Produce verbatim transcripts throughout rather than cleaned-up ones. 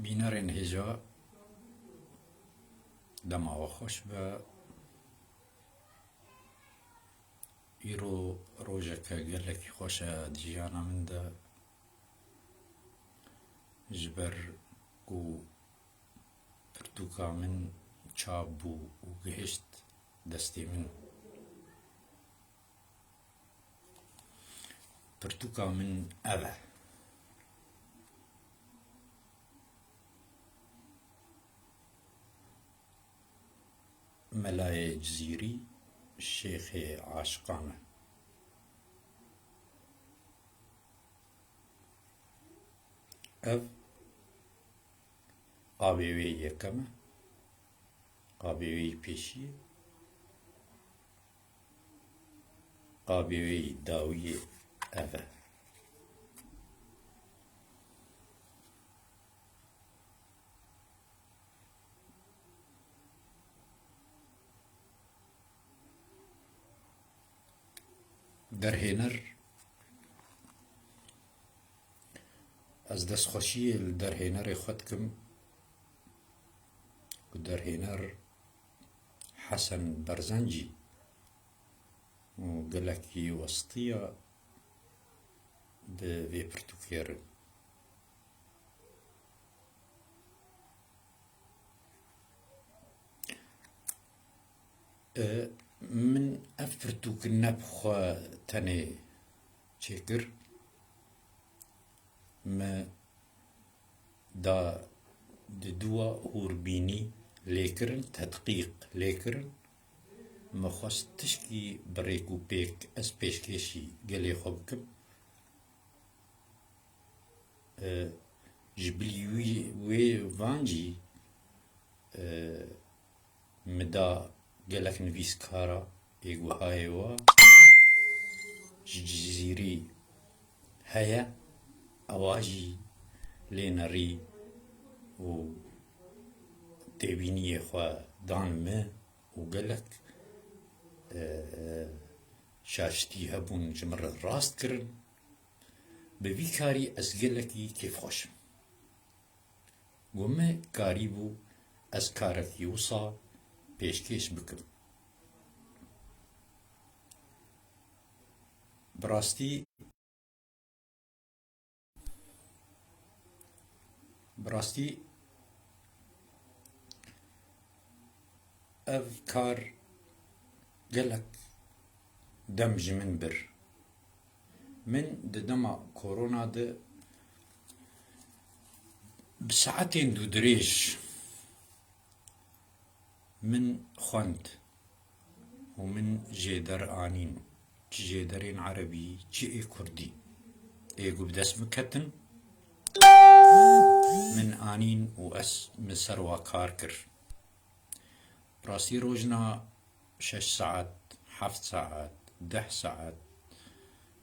Bînerên hêja, dema we xweş be. Îro rojeke gelekî xweş e di jiyana min de, ji ber ku pirtûka min çap bû û gihişt destê min. Pirtûka min ev e. Melayê Cizîrî, şêxê aşiqan e. Ev qabê wê yekem e. Qabê wê yî pêşî ye. Qabê wê yî dawiyê ev e. Derhêner, ez destxweşiyê li derhênerê xwe dikim ku derhêner Hesen Berzencî û gelekî westiya di vê pirtûkê re. E, min ev pirtûk ne bi xwe tenê çêkir. Me da di dûa hûrbînî lêkirin, tedqîq lêkirin. Me xwest tişkî bi rêk û pêk ez pêşkêşî gelê xwe bikim. E, ji bilî wî, wê van jî, e, min da gelek nivîskara ê guhayê wa ji Cizîrî heye, ewa jî lê nerî û têbîniyê xwe dan min û gelek, e, e, şaştî hebûn ji min re rast kirin. Bi vî karî ez gelekî kêfxweş im. Ku min karîbû ez karekî wisa pêşkêş bikim. Bi rastî, bi rastî ev kar gelek dem ji min bir. Min di dema korona de bi saetên dûdirêj min xwend û min jêder anîn, çi jêderên erebî, çi ê kurdî. Ê ku bi dest min ketin, min anîn û ez min ser wa kar kir. Rastî rojna şeş saet, heft saet, deh saet,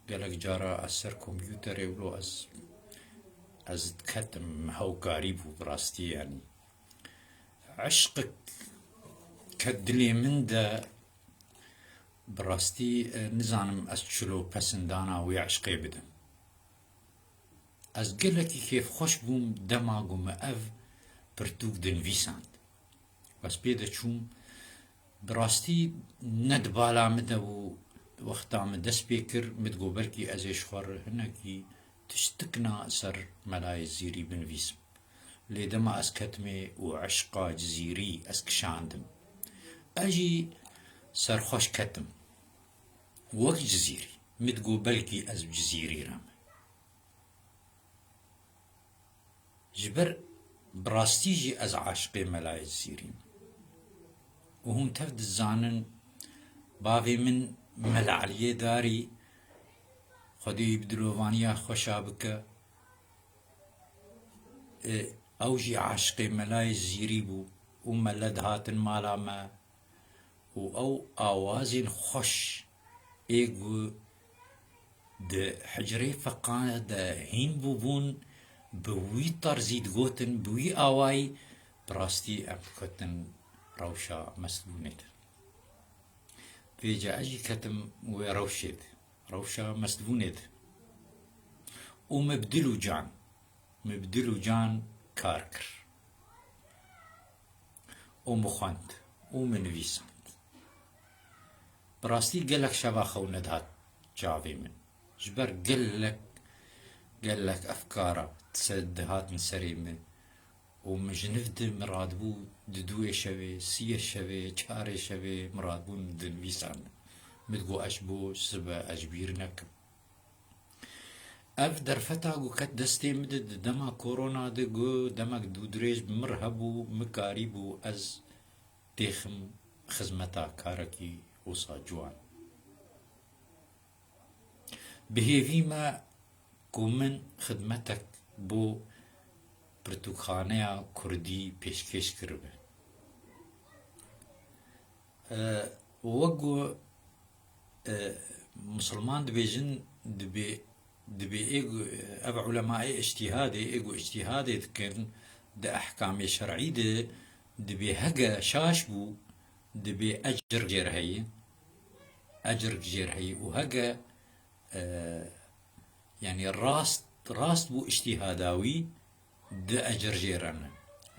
gelek cara ez ser kompûterê wilo ez, ez diketim, min hew karîbû bi rastî, yanî. Eşqek ket dilê min de, bi rastî, e, nizanim ez çilo pesindana wê eşqê bidim. Ez gelekî kêfxweş bûm dema ku min ev pirtûk dinivîsand. Ez pê de çûm, bi rastî ne di bala min de bû, wexta min dest pê kir, min digot belkî ez ê ji xwe re hinekî tiştikna ser Melayê Cizîrî binivîsim. Lê dema ez ketimê û eşqa Cizîrî ez kişandim, ez jî serxweş ketim. Wek Cizîrî, min digot belkî ez bi Cizîrî re me. Ji ber bi rastî jî ez aşiqê Melayê Cizîrî me. Û hûn tev dizanin, bavê min Mela Eliyê Darî, Xwedê wî bi dilovaniya xweşa bike, e, ew jî aşiqê Melayê Cizîrî bû û mele dihatin mala me û ew awazên xweş ê ku di hicrê feqa de hîn bûbûn, bi wî tarzî digotin, bi wî awayî, bi rastî em diketin rewşa mestbûnê de. Vêca ez jî ketim wê rewşê de, rewşa mestbûnê de. Û min bi dil û can, min bi dil û can kar kir û min xwend û min nivîsand. Bi rastî gelek şeva xew nedihat çavê min. Ji ber gelek, gelek efkara se-, dihatin serê min û min ji niv de min radibû di duyê şevê, siyê şevê, çarê şevê min radibû min dinivîsand. Min digot ez ji bo sibe ez ji bîr nekim. Ev derfeta ku ket destê min de di dema korona de ku demek dûdirêj bi mir hebû, min karîbû ez têxim xizmeta karekî wisa ciwan. Bi hêvî me ku min xidmetek bo pirtûkxaneya kurdî pêşkêş kiribe. E, wek ku, e, misilman dibêjin, dibê, dibê ê ku, ev ulemayê îctîhadê, ê ku îctîhadê dikin di ehkamê şer'î de, dibê hege şaş bû, dibê ecr jêr heye, ecr jêr heye û hege, e, yanî rast, rast bû îctîhada wî, di ecir jê re ne.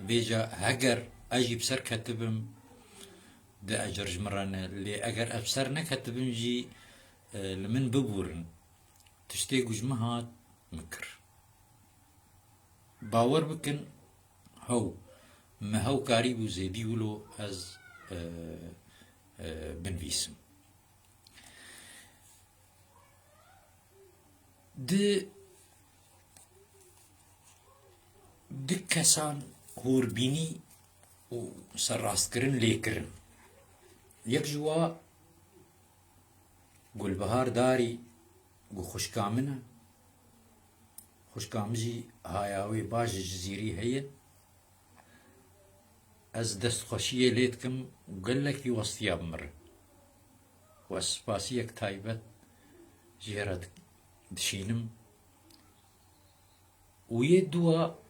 Vêca heger ez jî bi ser ketibim, di ecir ji min re ne. Lê eger ez bi ser neketibim jî, e, li min bibûrin. Tiştê ku ji min hat, min kir. Bawer bikin, hew, me hew karîbû zêdî wilo ez, e, e, binivîsim. Di, di kesan hûrbînî û serrastkirin lê kirin. Yek ji wa Gulbihar Darî ku xwişka min e. Xwişka min jî haya wê baş ji Cizîrî heye. Ez destxweşiyê lê dikim û gelekî westiya bi min re. Û ez spasiyek taybet jê re dik-, dişînim. Û yê dua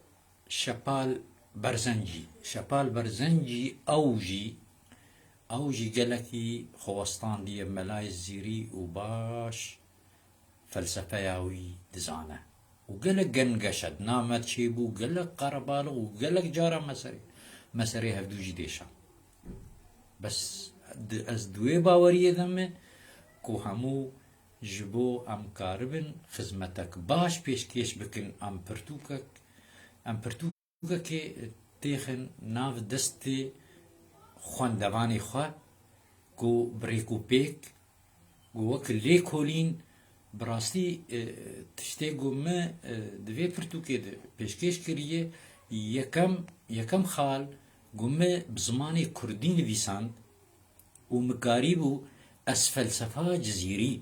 Şepal Berzencî. Şepal Berzencî ew jî, ew jî gelekî xwe westandiye melayê Cizîrî û baş felsefeya wî dizane. Û gelek gengeşe di nav me de çêbû, gelek qerebalix û gelek cara me serê, me serê hevdû jî dêşa. Bes di, ez di wê baweriyê de me ku hemû ji bo em karibin xizmetek baş pêşkêş bikin, em pirtûkek, em pirtûk Pirtûkekê têxin nav destê xwendevanê xwe ku bi rêk û pêk, ku wek lêkolîn, bi rastî, e, tiştê ku min, e, di vê pirtûkê de pêşkêş kiriye, yekem, yekem xal ku min bi zimanê kurdî nivîsand, û min karîbû ez felsefa Cizîrî,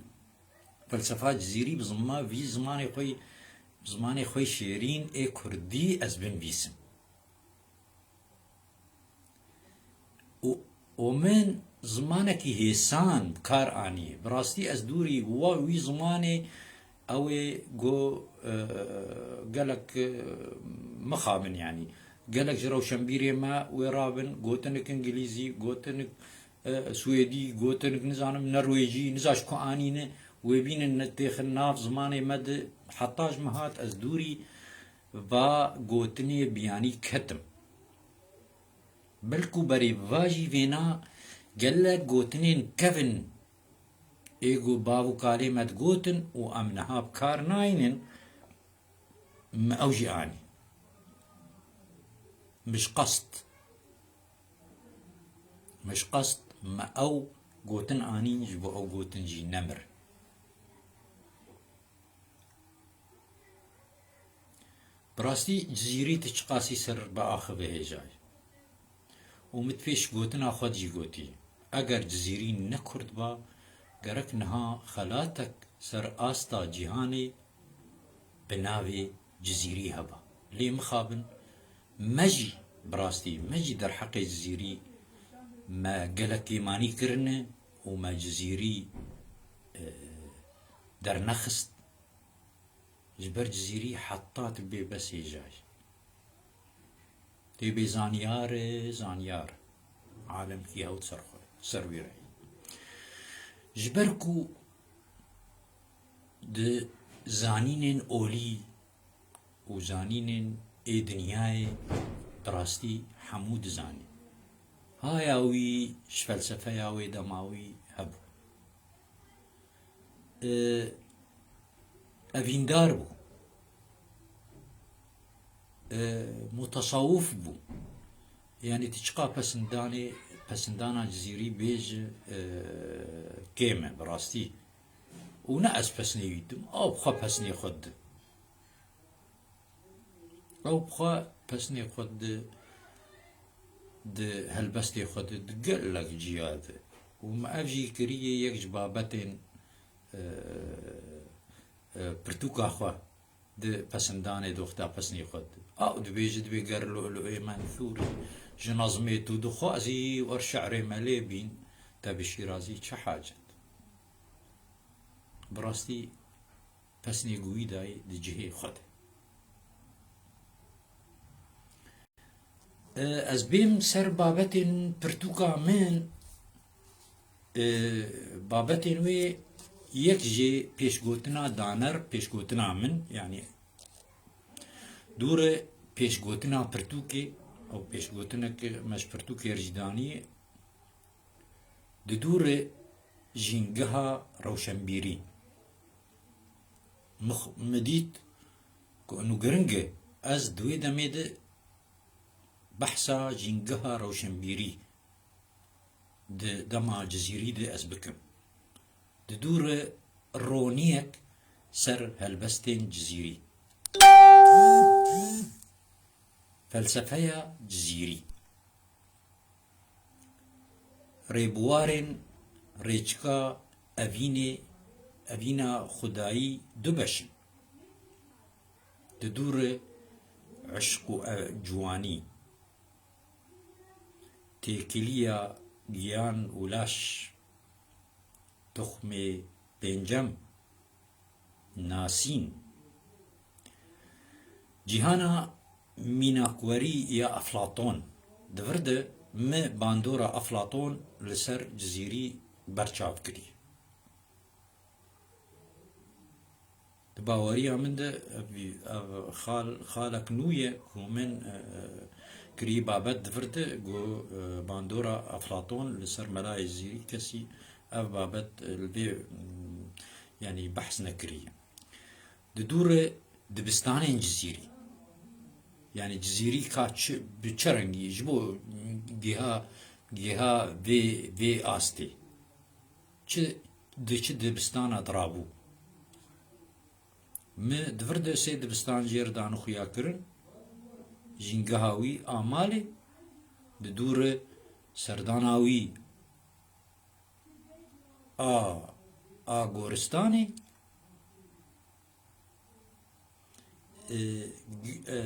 felsefa Cizîrî bi zima-, vî zimanê xwe, bi zimanê xwe şêrîn ê kurdî ez binivîsim. Û, û min zimanekî hêsan bi kar anî. Bi rastî ez dûrî wa wî zimanê Ew ê got, e, gelek, e, mixabin, yanî gelek ji rewşenbîrê me wê rabin, gotinik îngilîzî, gotinik, e, swêdî, gotinik nizanim nerwêjî, niza ji ku anîne, wê bînin ne têxin nav zimanê me de, heta ji min hat ez dûrî va gotinê biyanî ketim. Belkû berê bi va jî vêna gelek gotinên kevin ê ku bav û kalê me digotin û em niha bi kar naynin, me ew jî anî. Min ji qest, min ji qest me ew gotin anîn, ji bo ew gotin jî nemir. Bi rastî Cizîrî tu çiqasî ser biaxive hêja ye. Û min pêş gotina xwe jî gotî, eger Cizîrî ne kurd ba, gerek niha xelatek ser asta cîhanê bi navê Cizîrî heba. Lê mixabin, me jî, bi rastî, me jî derheqê Cizîrî me gelek kêmanî kirine û me Cizîrî, e, dernexist. Ji ber Cizîrî heta tu bê bes hêja yî. Tê bê zanyar e, zanyar. Alemkî hewt ser xwe, ser wî re. Ji ber ku di zanînên olî û zanînên ê dinyayê bi rastî hemû dizanî. Haya wî ji felsefeya wê dema wî hebû. E, evîndar bû. E, mutasawif bû. Yanî tu çiqa pesindanê, pesindana Cizîrî bêje, e, kêm e, bi rastî. Û ne ez pesnê wî didim, ew bi xwe pesnê xwe dide. Ew bi xwe pesnê xwe di, di helbestê xwe di, di gelek ciya de. Û me ev jî kiriye yek ji babetên, e, e, pirtûka xwe di pesindanê de wexta pesnê xwe di. Ew dibêje, dibê ger Lu'lu'ê Mensûrî ji nezmê tu dixwazî wer şe'rê me lê bîn, te bi Şîrazî çi hacet? Bi rastî pesnê ku wî dayî di cihê xwe de. E, ez bêm ser babetên pirtûka min, e, babetên wê yek jê pêşgotina daner, pêşgotina min, yanî dûre pêşgotina pirtûkê, ew pêşgotinek me ji pirtûkê re jî danî, di dûre jîngeha rewşenbîrî. Mix-, min dît ku eno giring e, ez di wê demê de behsa jîngeha rewşenbîrî di dema Cizîrî de ez bikim. Di dûre roniyek ser helbestên Cizîrî. Felsefeya Cizîrî. Rêbiwarên rêçika evînê, evîna xwedayî du beş in. Di dûre eşq û e-, ciwanî, têkiliya giyan û laş, toxmê pêncem, nasîn. Cîhana mînakwerî ya Eflaton. Di vir de me bandora Eflaton li ser Cizîrî berçav kirî. Di baweriya min de ev, ev xal, xalek nû ye ku min, e, e, kirî babet di vir de ku, e, bandora Eflaton li ser melayê Cizîrî kesî ev babet, e, li vê, mm, yanî behs nekiriye. Di dûre dibistanên Cizîrî. Yanî Cizîrî ka çi, bi çi rengî, ji bo giha, giha vê, vê astê. Çi, di çi dibistana dirabû. Mi di vir de sê dibistan jê re dane xuya kirin. Jîngeha wî a malê, di dûre serdana wî a, a goristanê, e, g-, e,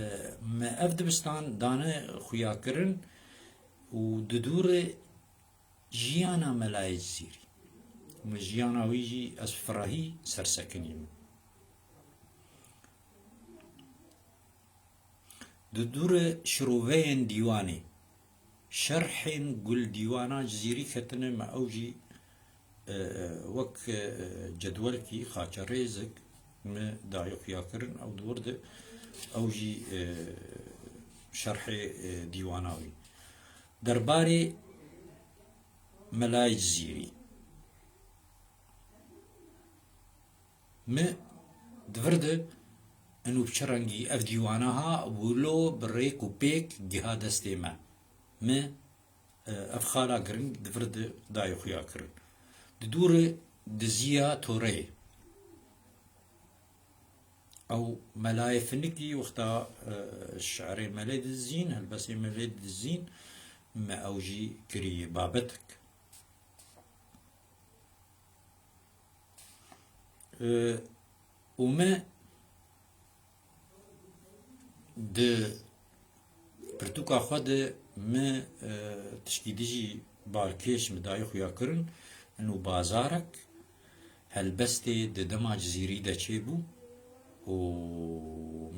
me ev dibistan dane xuya kirin û di dûre jiyana Melayê Cizîrî. Min jiyana wî jî ez firehî sersekinî min. Di dûre şiroveyên dîwanê, şerhên gul dîwana Cizîrî ketine me ew jî, e, e, wek, e, cedwelkî xaçerêzik me dayê xuya kirin, ew di wir de ew jî, e, şerhê, e, dîwana wî. Derbarê Melayê Cizîrî. Mi di vir de ino bi çi rengî ev dîwana ha wilo bi rêk û pêk giha destê me. Mi, e, ev xala giring di vir de dayê xuya kirin. Di dûre diziya toreyê. Ew melayê finikî wexta, e, şerê me lê dizîn, helbestê me lê dizîn, me ew jî kirî babetek. E, û me di pirtûka xwe de me, e, tişkî dijî balkêş me dayê xuya kirin, ino bazarek helbestê di dema Cizîrî de çêbû û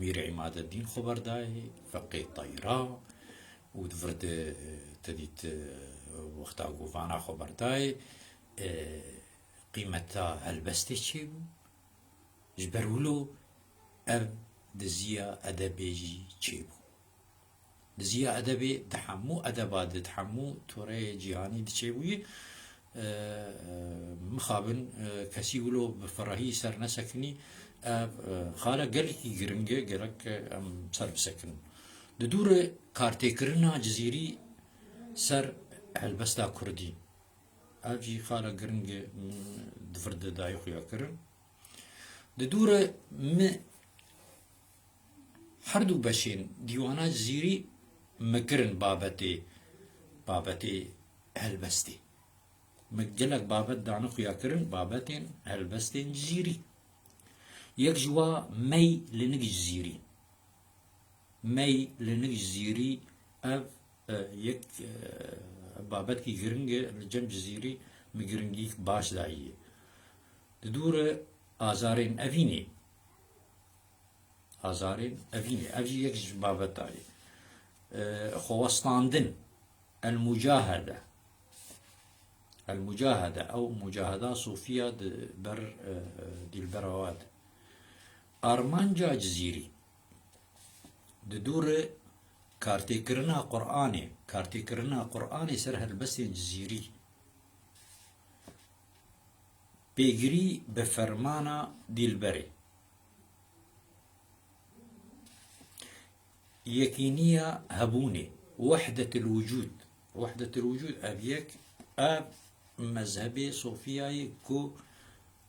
Mîr Îmadeddîn xwe berdayê, Feqê Teyra û di vir de, e, te dît, e, wexta ku vana xwe berdayê, e, qîmeta helbestê çêbû. Ji ber wilo ev diziya edebê jî çêbû. Diziya edebê di hemû edeba de, di hemû toreyê cîhanî de çêbûyî. E, e, mixabin, e, kesî wilo bi firehî ser nesekinî, ev, e, xala gelekî giring e, gerek em ser bisekinin. Di dû re kartêkirina Cizîrî ser helbesta kurdî. Ev jî xala giring e, min di vir de dayê xuya kirin. Di dû re min her du beşên dîwana Cizîrî min kirin babetê, babetê helbestê. Min gelek babet dane xuya kirin, babetên helbestên Cizîrî. Yek ji wa mey li nik Cizîrî. Mey li nik Cizîrî ev, e, yek, e, babetkî giring e, li cem Cizîrî min giringî baş dayî. Di dû re azarên evînê. Azarên evînê. Ev jî yek ji babeta ye. E, xwewestandin. El-mucahede. El-mucahede. Ew mucaheda sofiya di ber, e, e, dîlbera wa de. Armanca Cizîrî. Di dû re kartêkirina Qur'anê, kartêkirina Qur'anê ser helbestên Cizîrî. Pêgirî bi fermana dîlberê. Yekîniya hebûnê, wehdetil wicûd. Wehdetil wicûd ev yek, ev mezhebê sofiya ye ku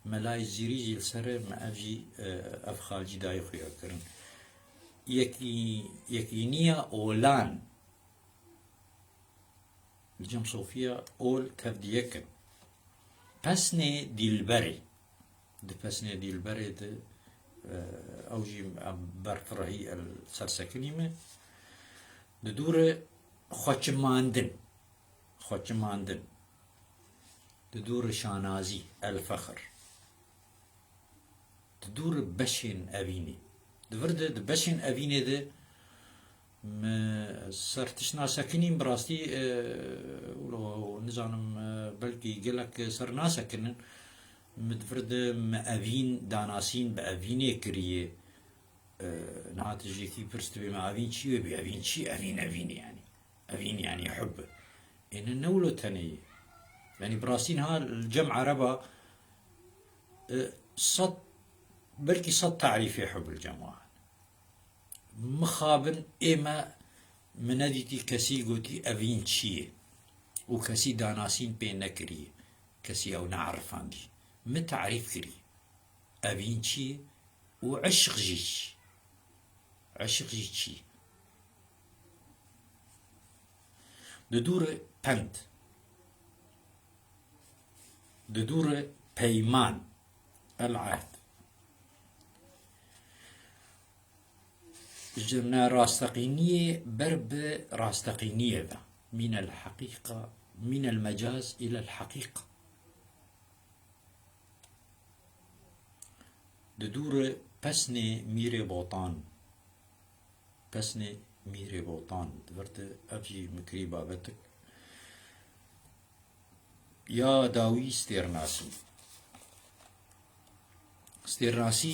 Melayê Cizîrî jî li ser e, me ev jî, e, ev xalcî dayê xuya kirin. Yekî-, yekîniya olan. Li cem sofiya ol tev di yek in. Pesnê dîlberê. Di pesnê dîlberê de, e, ew jî em ber firehî el ser sekinî me. Di dû re xweçimandin. Xweçimandin. Di dû re şanazî, el-fexr. Di dû re beşên evînê. Di vir de, di beşên evînê de me ser tişt nasekinîn, bi rastî, e, wilo nizanim, e, belkî gelek ser nasekinin. Min di vir de me evîn danasîn bi evînê kiriye. E, niha tu ji yekî pirs dibê me evîn çi wê bî? Evîn çi? Evîn, evîn yani. Evîn yani hub. Êne ne wilo tenê ye. Yani bi rastî niha li cem ereba, e, sed, belkî sed tarîfê hub li cem wan. Mixabin ê me, min nedîtî kesî gotî evîn çi ye û kesî danasîn pê nekiriye, kesî ew neerifandî. Min tarîf kirî evîn çi ye û eşq jî çi. Eşq jî çi. Di dû re pend. Di dû re peyman. El-ehd. Ji nerasteqîniyê ber bi rasteqîniyê ve. Mînel heqîqa, mînel mecaz îlel heqîqa. Di dû re pesnê Mîrê Botan. Pesnê Mîrê Botan. Di vir de ev jî min kirî babetik. Ya dawî stêrnasî. Stêrnasî,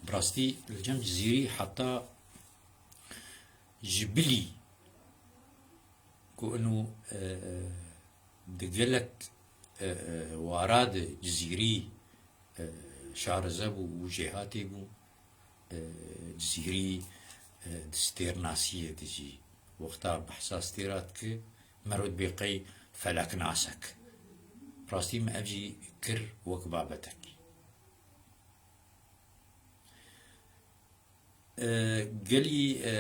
bi rastî, li cem Cizîrî heta ji bilî ku ino, e, e, di gelek, e, e, wara de Cizîrî, e, şarize bû û jêhatê bû, e, Cizîrî, e, di stêrnasiyê de jî wexta behsa stêra dike, mero dibê qey feleknasek. Rastî min ev jî kir wek babetekî. E, gelî, e,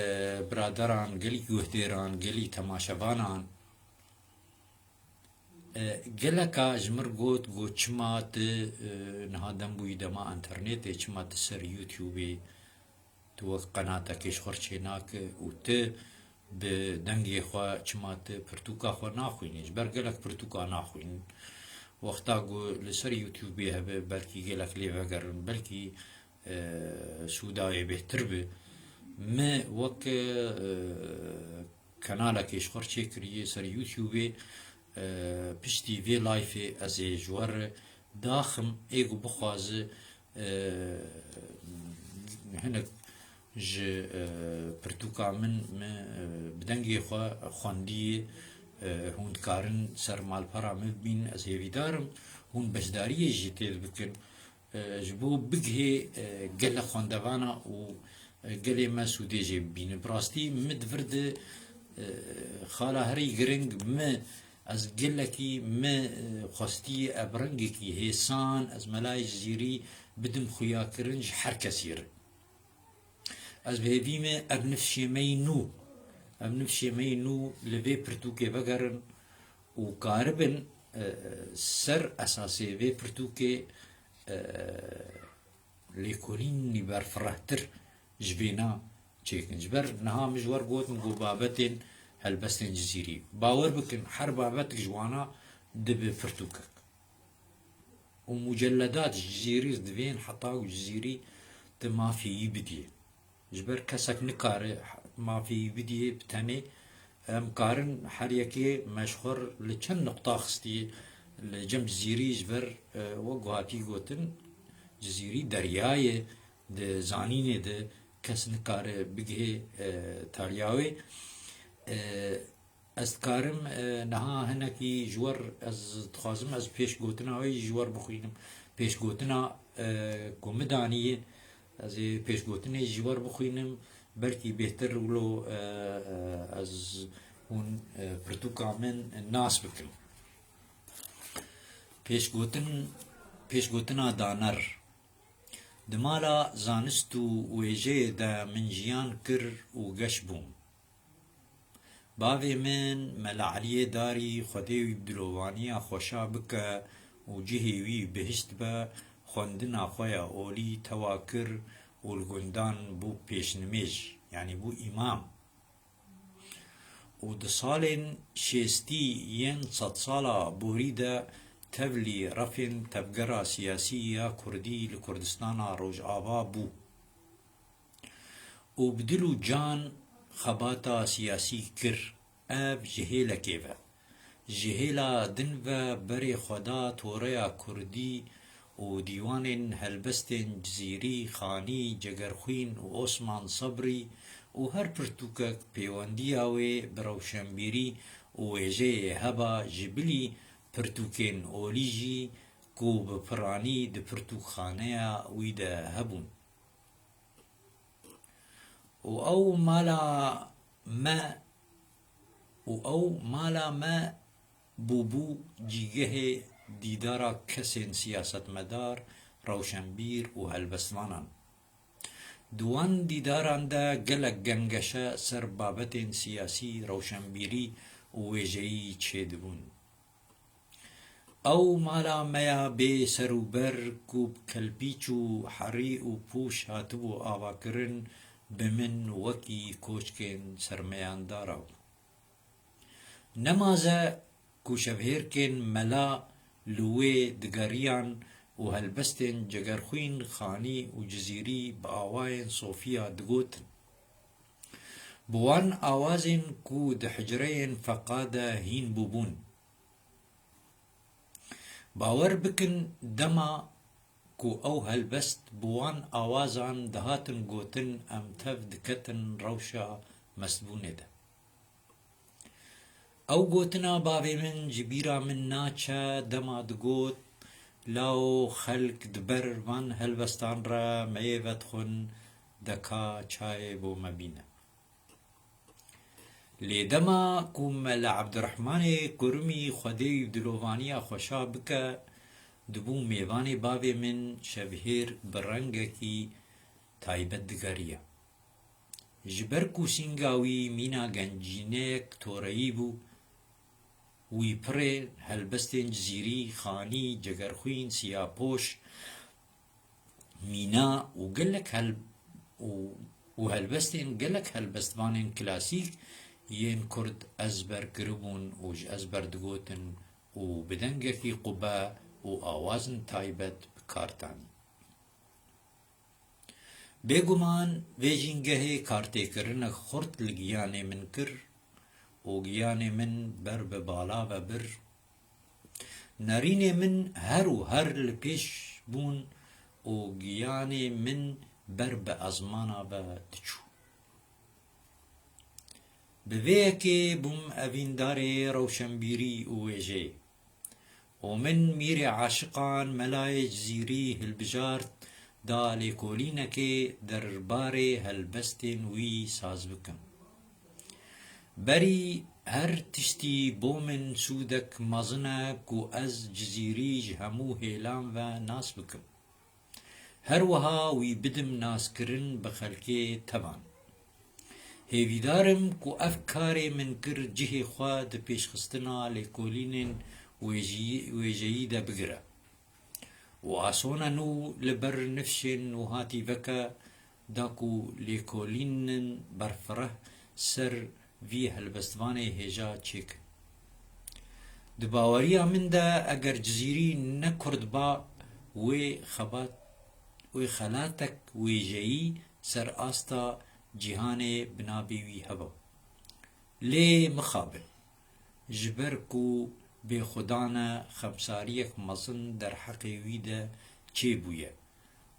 biraderan, gelî guhdêran, gelî temaşevanan, e, geleka ji mir got, got, "Çima tu, e, niha dem bûyî dema înternetê, çima tu ser YouTubeê, tu wek qenatekê ji xwe re çênake û tu bi dengê xwe çima tu pirtûka xwe naxwînî?" Ji ber gelek pirtûka naxwînin. Wexta ku li ser YouTubeê hebe, belkî gelek lê vegerin, belkî, e, sûda wê bêhtir be. Me wek, e, kanalekê ji xwe re çêkiriye ser YouTubeê, e, piştî vê liveê ez ê ji we re daxim, ê ku bixwaze, e, hinek ji, e, pirtûka min, min, e, bi dengê xwe xwendiyê, e, hûn dikarin ser malpera min bibîn. Ez hêvîdar im hûn beşdariyê jî tê bikin. E, ji bo bigihê, e, gelek xwendevana û, e, gelê me sûdê jê bibînin. Bi rastî min di vir de, e, xala herî giring min, ez gelekî min, e, xwestî ev rengekî hêsan, ez melayê Cizîrî bidim xuyakirin ji her kesî re. Ez bi hêvî me ev nifşê me yî nû, ev nifşê me yî nû li vê pirtûkê vegerin û karibin, e, ser esasê vê pirtûkê, e, lêkolînî berfirehtir ji vêna çêkin. Ji ber niha min ji wer got, min got babetên helbestên Cizîrî. Bawer bikin, her babetik ji wana dibe pirtûkek. Û mucelledat ji Cizîrî divên heta ku Cizîrî tu mafê yî bidiyê. Ji ber kesek nikare mafê yî bidiyê bi tenê. Em karin her yekê me ji xwe li çend nuqta xistiye li cem Cizîrî ji ber, e, wek ku hatî gotin, Cizîrî derya ye, di zanînê de kes nikare bigihê, e, tariya wê. E, Ez dikarim, e, niha hinekî ji wer, ez dixwazim ez pêşgotina wê ji wer bixwînim. Pêşgotina, e, ku min daniye, ez ê pêşgotinê ji wer bixwînim. Belkî bêhtir wilo, e, e, ez hûn, e, pirtûka min nas bikim. Pêşgotin, pêşgotina daner. Di mala zanist û wêjeyê de min jiyan kir û geş bûm. Bavê min Mela Eliyê Darî, Xwedê wî bi dilovaniya xweşa bike û cihê wî bihişt be, xwendina xwe ya olî tewa kir û li gundan bû pêşnimêj, yanî bû îmam. Û di salên şêstî yên sedsala borî de tevlî refên tevgera siyasî ya kurdî li Kurdistana Rojava bû. Û bi dil û can xebata siyasî kir. Ev ji hêlekê ve. Ji hêla din ve berê xwe da toreya kurdî û dîwanên helbestên Cizîrî, Xanî, Cegerxwîn û Osman Sebrî û her pirtûkek pêwendiya wê bi rewşenbîrî û wêjeyê heba ji bilî pirtûkên olî jî ku bi piranî di pirtûkxaneya wî de hebûn. Û ew mala me, û ew mala me bûbû cîgehê dîdara kesên siyasetmedar, rewşenbîr û helbestvanan. Di wan dîdaran de gelek gengeşe ser babetên siyasî, rewşenbîrî û wêjeyî çêdibûn. Ew mala me ya bê ser û ber ku bi kelpîç û herî û pûş hatibû avakirin, bi min wekî koçkên sermeyandara bû. Nemaze ku şevhêrkên mela li wê digeriyan û helbestên Cegerxwîn, Xanî û Cizîrî bi awayên sofiya digotin. Bi wan awazên ku di hicreyên feqa de hîn bûbûn. Bawer bikin, dema ku ew helbest bi wan awazan dihatin gotin, em tev diketin rewşa mestbûnê de. Ew gotina bavê min ji bîra min naçe, dema digot, Lawo xelk di ber van helbestan re meyê vedixwin, deka çayê bo me bîne. Lê dema ku Mela Ebdurehmanê Kurmî, Xwedê wî bi dilovaniya xweşa bike, dibû mêvanê bavê min, şevhêr bi rengekî taybet digeriya. Ji ber ku sînga wî mîna gencîneyek toreyî bû, wî pirê helbestên Cizîrî, Xanî, Cegerxwîn, Siyapoş, Mîna û gelek hel-, û, û helbestên gelek helbestvanên klasîk yên kurd ezber kiribûn û ji ezber digotin û bi dengekî qube û awazin taybet bi kar tanî. Bêguman vê jîngehê kartêkirinek xurt li giyanê min kir û giyanê min ber bi bala ve bir. Nerînê min her û her li pêş bûn û giyanê min ber bi ezmana ve diçû. Bi vê yekê bûm evîndarê rewşenbîrî û wêjeyê û min Mîrê Aşiqan Melayê Cizîrî hilbijart da lêkolînekê derbarê helbestên wî saz bikim. Berî her tiştî bo min sûdek mezin e ku ez Cizîrî ji hemû hêlan ve nas bikim. Her wiha wî bidim naskirin bi xelkê tevan. Hêvîdar im ku ev karê min kir cihê xwe di pêşxistina lêkolînên wêjiyî-, wêjeyî de bigire û asona nû li ber nifşên nûhatî veke da ku lêkolînên berfireh ser vî helbestvanê hêja çêkin. Di baweriya min de eger Cizîrî ne kurd ba, wê xebat, wê xelatek wêjeyî ser asta cîhanê bi navê wî heba. Lê mixabin, ji ber ku bêxudan e, xemsariyek mezin derheqê wî de çêbûye.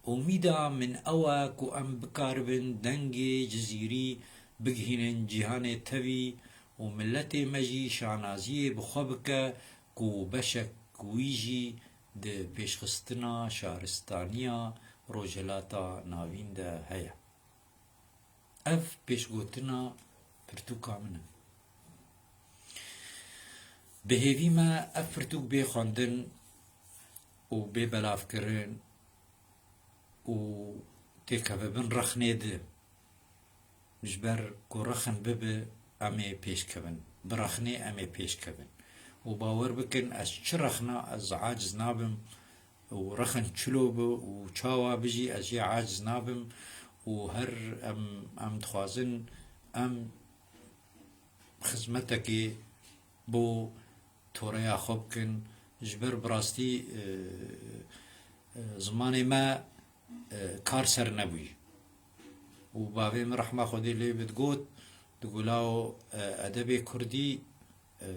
Umîda min ew e ku em bikaribin dengê Cizîrî bigihînin cîhanê tevî û miletê me jî şanaziyê bi xwe bike ku beşek wî jî di pêşxistina şaristaniya Rojhilata Navîn de heye. Ev pêşgotina pirtûka min e. Bi hêvî me ev pirtûk bê xwendin û bê belavkirin û têkeve bin rexnê di. Ji ber ku rexin bibe, em ê pêş kevin. Bi rexnê em ê pêş kevin. Û bawer bikin, ez çi rexna ez aciz nabim û rexin çilo bi û çawa bi jî ez jê aciz nabim û her em, em dixwazin em xizmetekê bo toreya xwe bikin. Ji ber bi rastî, e, e, zimanê me, e, kar ser nebûyî. Û bavê min rehma Xwedê lê bi digot, digot, "Lawo, e, edebê kurdî, e,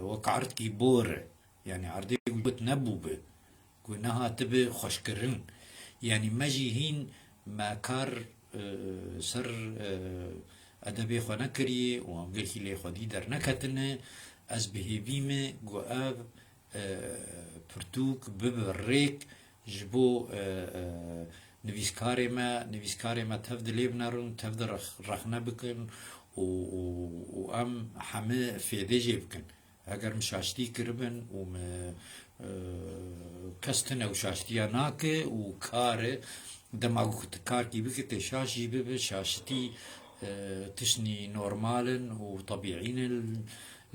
wek erdkî bor e." Yanî erdê got nebû bi. Ku nehatibe xweşkirin. Yanî me jî hîn me kar, e, ser, e, edebê xwe nekiriye û em gelkî lê xwedî derneketine. Ez bi hêvî me ku ev, e, pirtûk bibe rêk ji bo, e, e, nivîskarê me, nivîskarê me tev di lê binerin, tev di rex-, rexne bikin û, û, û em heme fêdê jê bikin. Eger min şaştî kiribin û min, e, kes tune û şaştiya nake û kar e, dema ku tu karkî bike tê şaş jî bibe, şaştî, e, tiştî normal in û tebîî ne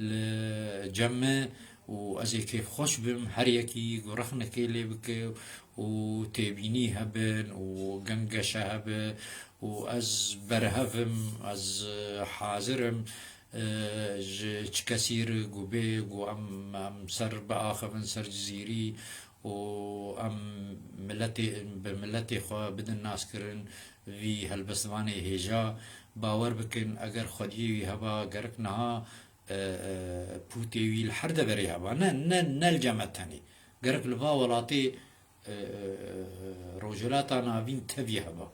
li cem me û ez ê kêfxweş bim, her yekî ku rexnekê lê bike û têbînî hebin û gengeşe hebe û ez berhev im, ez, e, hazir im. E, ji çi kesî re ku bê ku em, em ser biaxivin ser Cizîrî û em miletê, bi miletê xwe bidin naskirin vî helbestvanê hêja. Bawer bikin, eger xwediyê wî heba, gerek niha, e, e, pûtê wî li her deverê heba. Ne, ne, ne li cem me tenê. Gerek li va welatê e, e, e, Rojhilata Navîn tevî heba.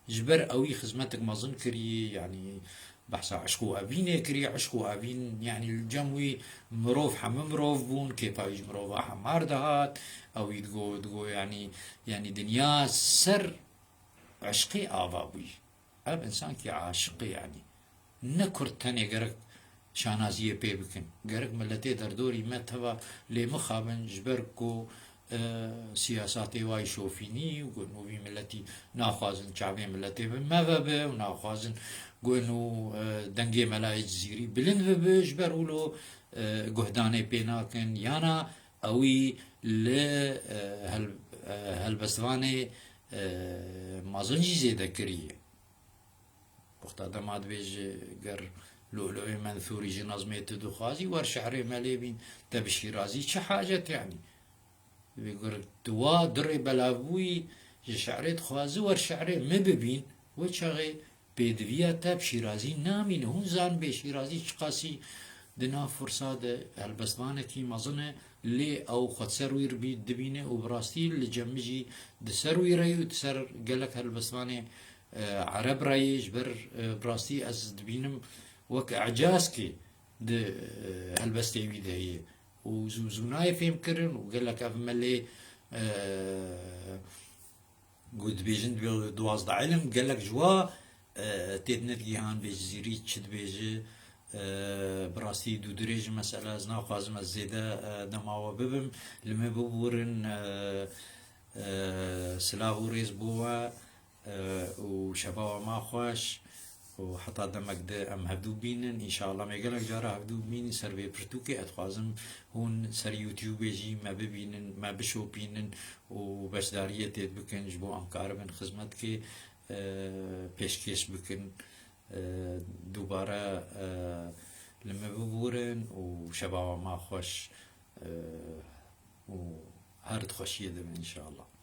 Ji ber ewî xizmetek mezin kiriye, yanî behsa eşq û evînê kiriye, eşq û evîn, yanî li cem wî mirov, hemû mirov bûn, kêfa wî ji mirova hemar dihat, ewî digo, digo, yanî, yanî dinya ser eşqê ava bûyî. Ev însankî aşiq e, yanî. Ne kurd tenê gerek şanaziyê pê bikin. Gerek miletê derdorî me teva lê mixabin, ji ber ku, e, siyasatê wa yî şofînî û ku nû vî miletî naxwazin çavê miletê bi me ve be û naxwazin ku nû, e, dengê Melayê Cizîrî bilind bibe, ji ber wilo, e, guhdanê pê nakin. Yana ewî li, e, hel-, e, helbestvanê, e, mezin jî zêde kiriye. Wexta dema dibêje, ger Lûlûê Mensûrî ji nezmê tu dixwazî, wer şehrê me lê bîn, te bi Şîrazî çi hacet, yanî? Dibê ger tu wa dirê belavbûyî ji şehrê dixwazî, wer şehrê me bibîn, wê çaxê pêdiviya te bi Şîrazî namîne. Hûn zanibê Şîrazî çiqasî Di nav firsa de helbestvanekî mezin e, lê ew xwe ser wî re bî-, dibîne û bi rastî li cem min jî di ser wî re ye û di ser gelek helbestvanê, e, ereb re ye. Ji ber, e, bi rastî ez dibînim wek ecazkê di, e, helbestê wî de ye û zû zû nayê fêhmkirin û gelek ev melê, e, Ku dibêjin dibe duwazdeh ilim, gelek ji wa, e, tê dine digihan bê ji zîrî çi dibêje. E, bi rastî dûdirêj e mesele, ez naxwazim ez zêde, e, dema we bibim. Li me biborin, e, e, silav û rêz bo we, e, û şeva we ma xweş. û heta demek di em hevdû bînin. Înşallah me gelek cara hevdû bînin ser vê pirtûkê. Ez dixwazim hûn ser YouTubeê jî me bibînin, me bişopînin û beşdariyê tê bikin, ji bo em karibin xizmetkê, e, pêşkêş bikin. E, dubare, e, li me biborin û şeva we ma xweş, e, û her di xweşiyê de bin înşallah.